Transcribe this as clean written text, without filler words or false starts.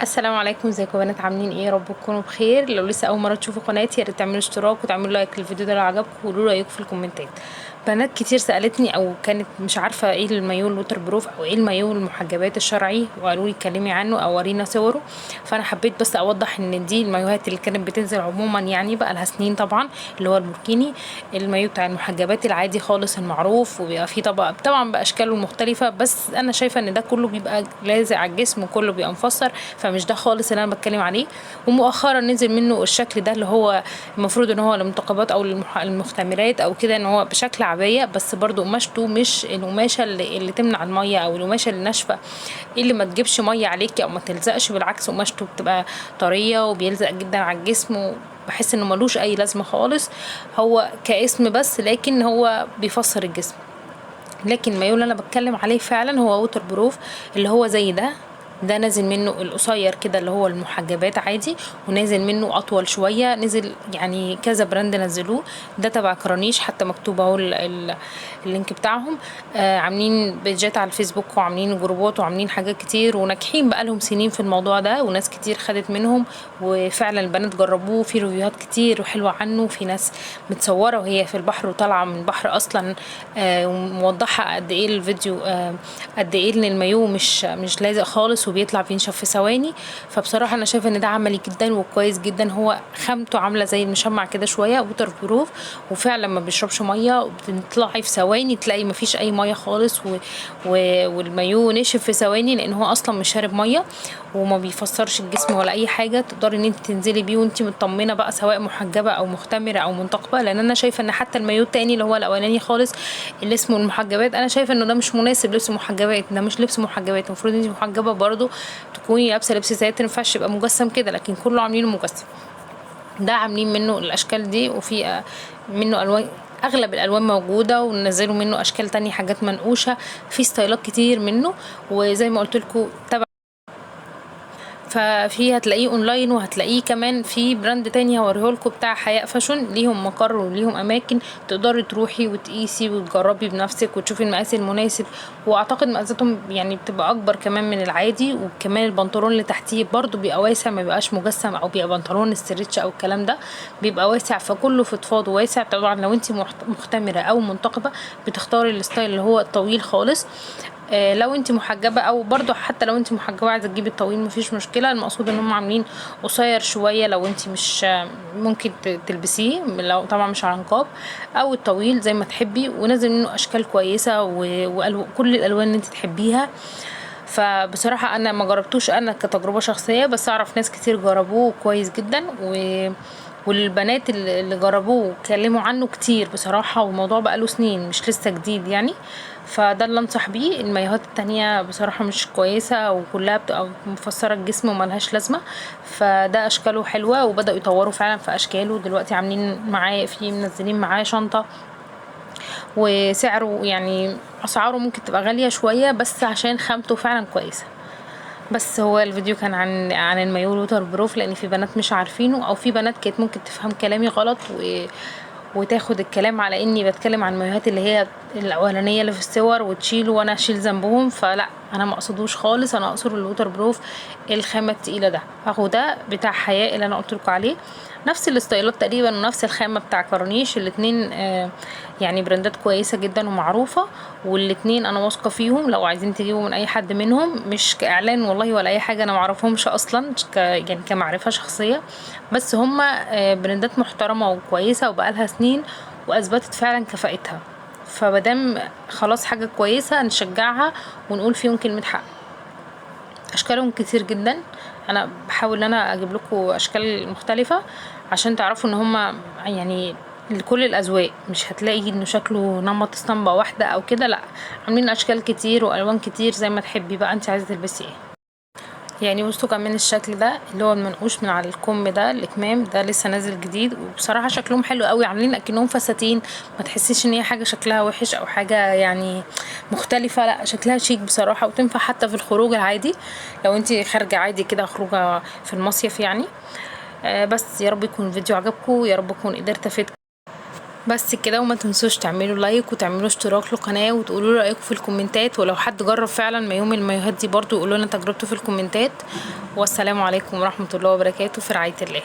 السلام عليكم، ازيكم يا بنات؟ عاملين ايه؟ يا رب تكونوا بخير. لو لسه اول مرة تشوفوا قناتي يا ريت تعملوا اشتراك وتعملوا like للفيديو ده لو عجبكم، وقولوا رايكم في الكومنتات. بنات كتير سالتني او كانت مش عارفه ايه المايو ال waterproof او ايه المايو المحجبات الشرعي، وقالوا لي اتكلمي عنه او ورينا صوره. فانا حبيت بس اوضح ان دي المايوهات اللي كانت بتنزل عموما، يعني بقى لها سنين طبعا، اللي هو البوركيني، المايو بتاع المحجبات العادي خالص المعروف، وبيبقى فيه طبقه طبعا باشكاله المختلفة، بس انا شايفه ان ده كله بيبقى لازق على الجسم وكله بيبقى مفسر، فمش ده خالص اللي انا بتكلم عليه. ومؤخرا نزل منه الشكل ده اللي هو المفروض ان هو للمنتقبات او المختمرات او كده، ان هو بشكل عباية، بس برضو قماشته مش القماشه اللي تمنع المية او القماشه اللي ناشفة اللي ما تجيبش مية عليكي او ما تلزقش، بالعكس قماشته بتبقى طرية وبيلزق جدا على الجسم، وبحس انه ملوش اي لازمه خالص، هو كاسم بس لكن هو بيفسر الجسم. لكن المايو اللي انا بتكلم عليه فعلا هو waterproof، اللي هو زي ده، ده نازل منه القصير كده اللي هو المحجبات عادي، ونازل منه اطول شوية، نزل يعني كذا brand نزلوه، ده تبع كرانيش حتى مكتوب اهو ال link بتاعهم. عاملين بيجات على الفيسبوك وعاملين جروبات وعاملين حاجات كتير وناجحين بقالهم سنين في الموضوع ده، وناس كتير خدت منهم، وفعلا البنات جربوه، في ريفيوهات كتير وحلوه عنه، في ناس متصورة وهي في البحر وطالعه من البحر اصلا، وموضحه قد ايه الفيديو، قد ايه ان المايو مش لازق خالص وبيطلع بينشف في ثواني. فبصراحة انا شايفه ان ده عملي جدا وكويس جدا، هو خامته عامله زي المشمع كده شوية، waterproof، وفعلا ما بيشربش مية، وبتطلعي في ثواني تلاقي ما فيش اي مية خالص، والمايو نشف في ثواني لان هو اصلا مش شارب مية وما بيفسرش الجسم ولا اي حاجة. تقدري ان انت تنزلي بيه وانت مطمنه بقى، سواء محجبة او مختمره او منتقبه، لان انا شايفه ان حتى المايو التاني اللي هو الاولاني خالص اللي اسمه المحجبات، انا شايفه انه ده مش مناسب لبس محجبات، ده مش لبس محجبات، المفروض انت محجبة برضو تكوني لابسه لبس ساتر، ما ينفعش يبقى مجسم كده، لكن كله عاملينه مجسم. ده عاملين منه الاشكال دي، وفي منه الوان، اغلب الالوان موجودة، ونزلوا منه اشكال تانية حاجات منقوشه، في ستايلات كتير منه، وزي ما قلت لكم تبع، ففي هتلاقيه اونلاين، وهتلاقيه كمان في brand تاني هوريهولكم بتاع حياء fashion، ليهم مقر وليهم اماكن تقدري تروحي وتقيسي وتجربي بنفسك وتشوفي المقاس المناسب، واعتقد مقاساتهم يعني بتبقى اكبر كمان من العادي، وكمان البنطلون اللي تحتيه برضو بيبقى واسع، ما بيبقاش مجسم او بيبقى بنطلون stretch او الكلام ده، بيبقى واسع، فكله فضفاض واسع. طبعا لو انت مختمره او منتقبه بتختاري ال style اللي هو الطويل خالص، لو انت محجبة او برضو حتى لو انت محجبة عايزه تجيبي الطويل مفيش مشكلة، المقصود ان هم عاملين قصير شوية لو انت مش ممكن تلبسيه، لو طبعا مش على نقاب، او الطويل زي ما تحبي، ونازل منه اشكال كويسة وكل الالوان اللي انت تحبيها. فبصراحة انا ما جربتوش انا كتجربة شخصية، بس اعرف ناس كتير جربوه كويس جدا، والبنات اللي جربوه اتكلموا عنه كتير بصراحة، والموضوع بقاله سنين مش لسه جديد يعني، فده اللي انصح بيه. المايوهات التانية بصراحة مش كويسة وكلها بتبقى مفسرة الجسم وملهاش لازمة، فده اشكاله حلوة وبدأوا يطوروا فعلا في اشكاله دلوقتي، عاملين معاه في منزلين معاه شنطة، وسعره يعني اسعاره ممكن تبقى غالية شوية بس عشان خامته فعلا كويسة. بس هو الفيديو كان عن المايو waterproof، لان في بنات مش عارفينه، او في بنات كانت ممكن تفهم كلامي غلط وتاخد الكلام على اني بتكلم عن المايوهات اللي هي الاولانية اللي في الصور وتشيله وانا اشيل ذنبهم، فلا انا ما اقصدوش خالص، انا اقصد ال waterproof الخامة التقيله ده، اهو ده بتاع حياء اللي انا قلت لكم عليه، نفس الستايلات تقريبا ونفس الخامة بتاع كرانيش، الاتنين يعني براندات كويسة جدا ومعروفة، والاتنين انا واثقة فيهم، لو عايزين تجيبوا من اي حد منهم، مش كاعلان والله ولا اي حاجة، انا معرفهمش اصلا يعني كمعرفه شخصية، بس هما براندات محترمه وكويسة وبقالها سنين واثبتت فعلا كفاءتها، فمادام خلاص حاجة كويسة نشجعها ونقول فيهم كلمة حق. اشكالهم كتير جدا، انا بحاول ان انا اجيب لكم اشكال مختلفة عشان تعرفوا ان هما يعني لكل الاذواق، مش هتلاقي انه شكله نمط اسطمبه واحدة او كده، لا عاملين اشكال كتير والوان كتير زي ما تحبي بقى انت عايزه تلبسي ايه. يعني بصوا كمان الشكل ده اللي هو المنقوش من على الكم ده، الاكمام ده لسه نازل جديد، وبصراحة شكلهم حلو قوي، عاملين اكنهم فساتين، ما تحسيش ان هي حاجة شكلها وحش او حاجة يعني مختلفة، لا شكلها شيك بصراحة، وتنفع حتى في الخروج العادي لو انت خارجه عادي كده خروجه في المصيف يعني. بس يا رب يكون الفيديو عجبكم، يا رب اكون قدرت افيدكم. بس كده، وما تنسوش تعملوا like وتعملوا اشتراك للقناة وتقولوا رأيكم في الكومنتات، ولو حد جرب فعلا مايو من المايوهات دي برضو يقولوا لنا تجربته في الكومنتات. والسلام عليكم ورحمة الله وبركاته، في رعاية الله.